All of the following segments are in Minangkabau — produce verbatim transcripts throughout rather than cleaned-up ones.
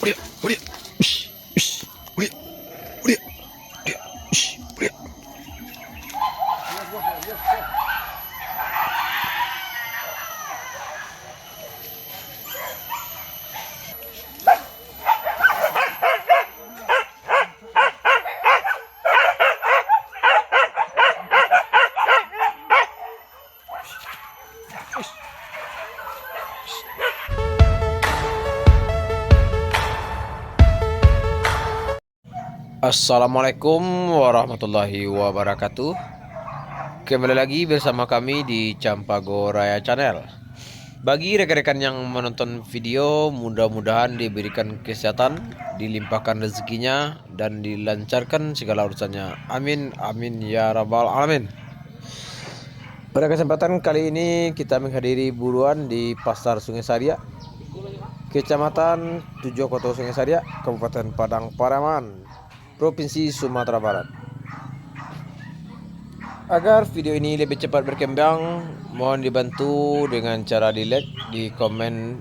Uliak, uliak. Ush, ush. Uliak, uliak. Uliak, ush, uliak. Assalamualaikum warahmatullahi wabarakatuh. Kembali lagi bersama kami di Campago Raya Channel. Bagi rekan-rekan yang menonton video, mudah-mudahan diberikan kesehatan, dilimpahkan rezekinya, dan dilancarkan segala urusannya. Amin, amin, ya rabbal alamin. Pada kesempatan kali ini, kita menghadiri buruan di Pasar Sungai Sariak, Kecamatan Tujuh Koto Sungai Sariak, Kabupaten Padang Pariaman, Provinsi Sumatera Barat. Agar video ini lebih cepat berkembang, mohon dibantu dengan cara di-like, di-komen,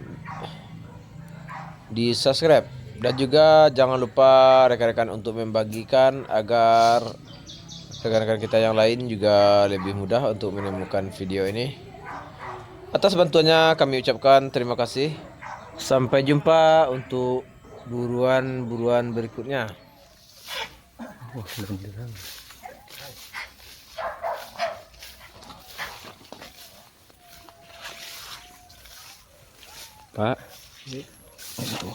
di-subscribe. Dan juga jangan lupa rekan-rekan untuk membagikan agar rekan-rekan kita yang lain juga lebih mudah untuk menemukan video ini. Atas bantuannya kami ucapkan terima kasih. Sampai jumpa untuk buruan-buruan berikutnya. Wah, belum bilang. Pak. Itu.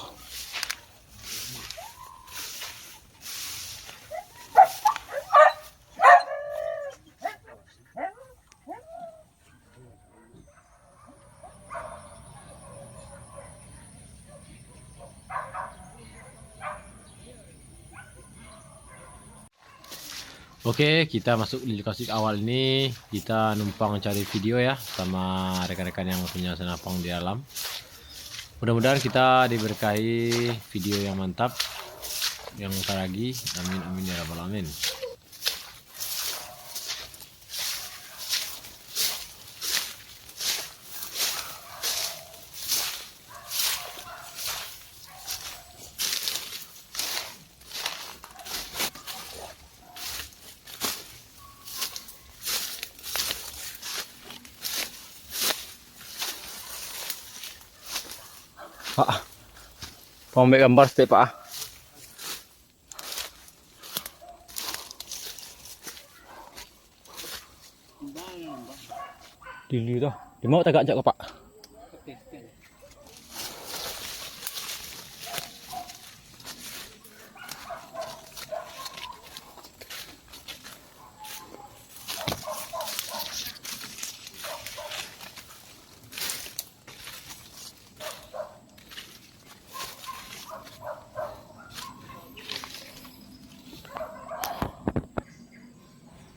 Oke, kita masuk di lokasi awal ini. Kita numpang cari video ya sama rekan-rekan yang punya senapang di dalam. Mudah-mudahan kita diberkahi video yang mantap, yang saragi. Amin, amin, ya rabbal alamin. Pak, mau ambil gambar setiap, Pak, ah. Dili tu. Di mau tagak jak, Pak?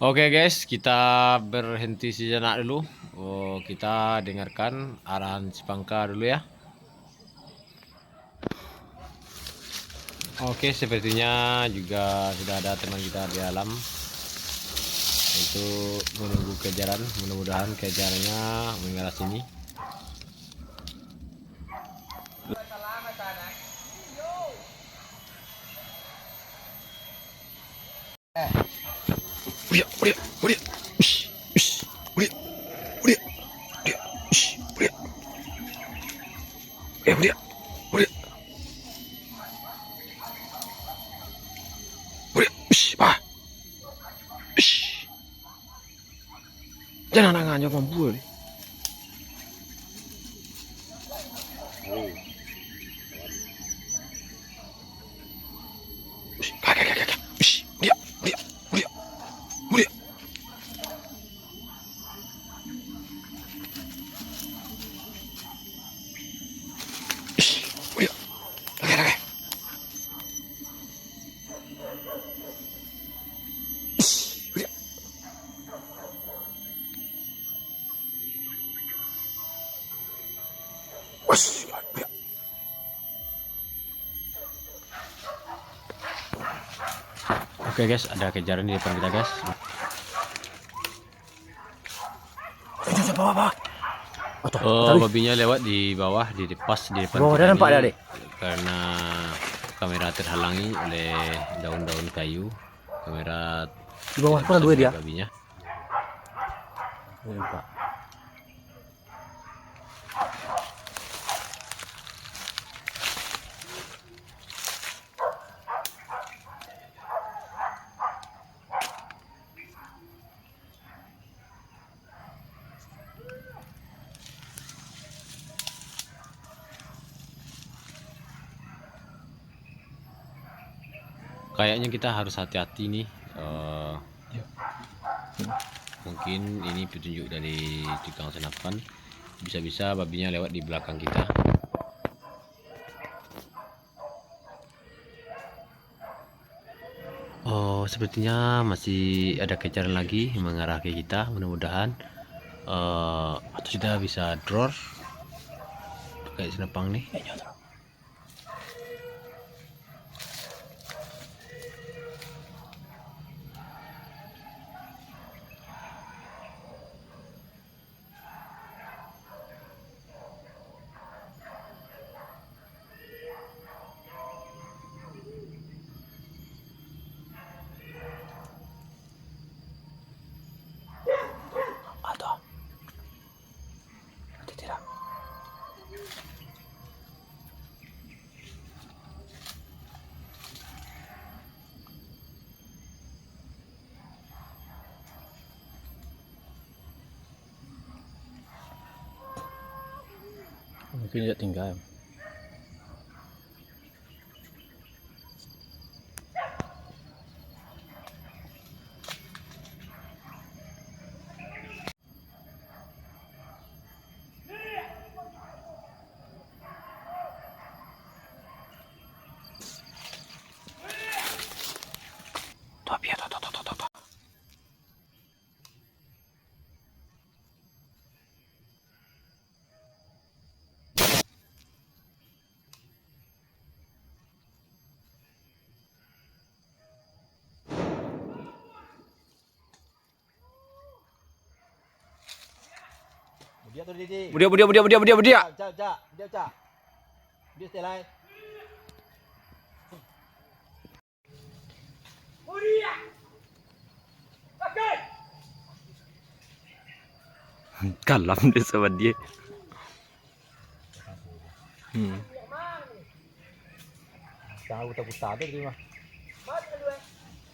Oke guys, kita berhenti sejenak dulu. Oh, kita dengarkan arahan si Pangka dulu ya. Oke, sepertinya juga sudah ada teman kita di dalam untuk menunggu kejaran. Mudah-mudahan kejarannya mengarah sini. Uliak, uliak, uliak. Ush, ush. Uliak, uliak, uliak. Ush, uliak. Eh, uliak, uliak. Uliak, ush, bah. Ush. Jangan nangah nyo mampu ni. Ush, ka, ka, ka, ka, ka. Ush, uliak, uliak, uliak, uliak. Ush, uliak. Ka, ka, ka, ka. Ush, uliak. Oke guys, ada kejaran di depan kita guys. Itu, itu, bawah, bawah. Oh, babinya lewat di bawah, di, di pas di depan kita nih. Bawah, dah nampak dah, Dek. Karena kamera terhalangi oleh daun-daun kayu, kamera Di bawah tu ada dua dia. Babinya. Ini nampak. Kayaknya kita harus hati-hati nih. Eh, mungkin ini petunjuk dari tukang senapan. Bisa-bisa babinya lewat di belakang kita. Oh, sepertinya masih ada kejaran lagi mengarah ke kita. Mudah-mudahan, eh, atau kita bisa dror pakai senapang nih. Mungkin dia tinggal. Budiak tu, Didi. Budiak, budiak, budiak, budiak, budiak, budiak. Cak, cak, cak. Budiak, cak. Budiak, stay lai. Kalam dia sama dia. Hmm. Jangan putar-putar tu tadi mah.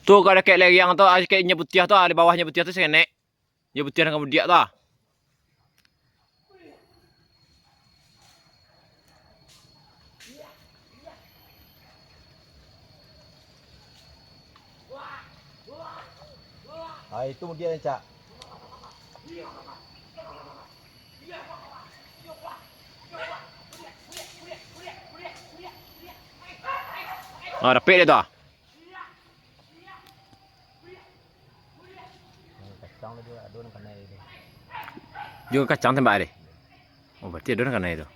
Tu kalau dakek lereng tu, ah, dakek nyo putiah tu, ah, di bawah nyo putiah tu saketek. Nyo putiah nan ka budiak tu, ah. Ah, itu mudiak, Cak. Ah, dapek dia tu, ah. Kacang tadi ado nan kanai tu. Juo kacang tembak tadi. Oh, berarti ado nan kanai tu.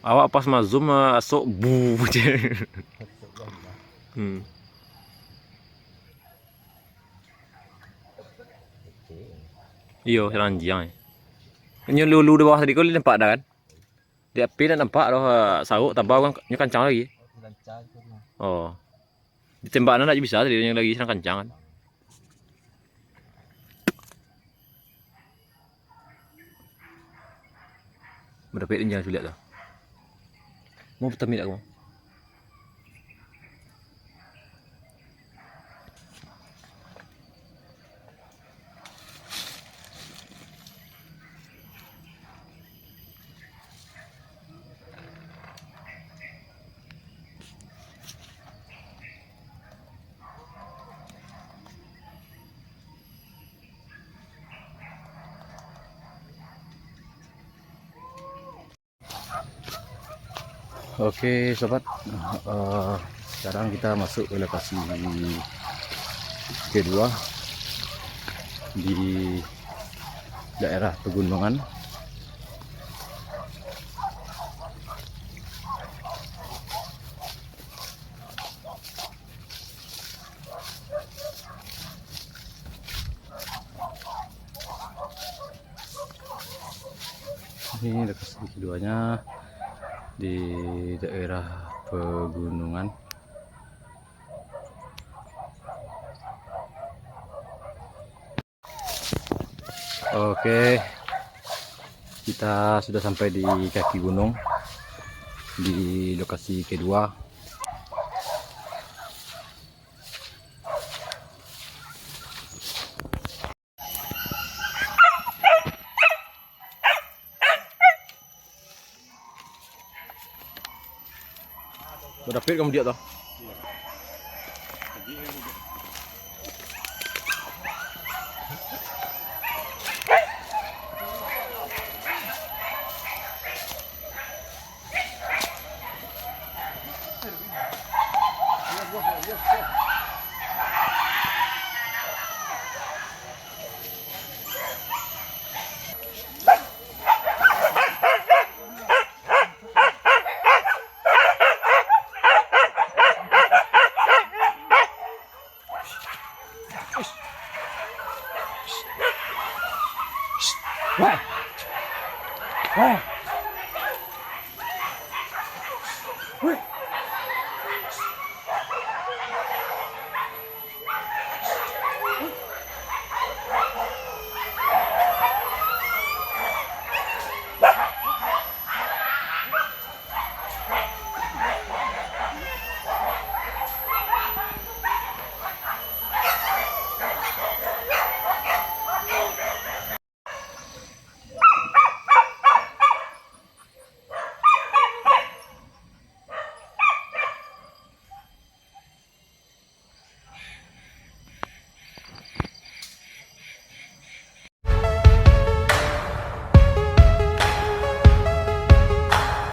Awak pas ma-zoom, eh, asok bu je. Hmm. Iyo, ranjang, eh. Nyo lulu di bawah tadi ko, nampak dah kan? Di api ndak nampak doh, eh, sauik tambah kan, nyo kancang lagi. Oh. Ditembak ndak bisa tadi, nyo lagi sadang kancang kan. Badapek di jalan suliak tu. Mau vitamin aku. Oke, sobat, eh, sekarang kita masuk ke lokasi kedua di daerah pegunungan. Ini lokasi keduanya di daerah pegunungan. Oke, kita sudah sampai di kaki gunung, di lokasi kedua. Badapik kamu diak tu. Wah. Wah.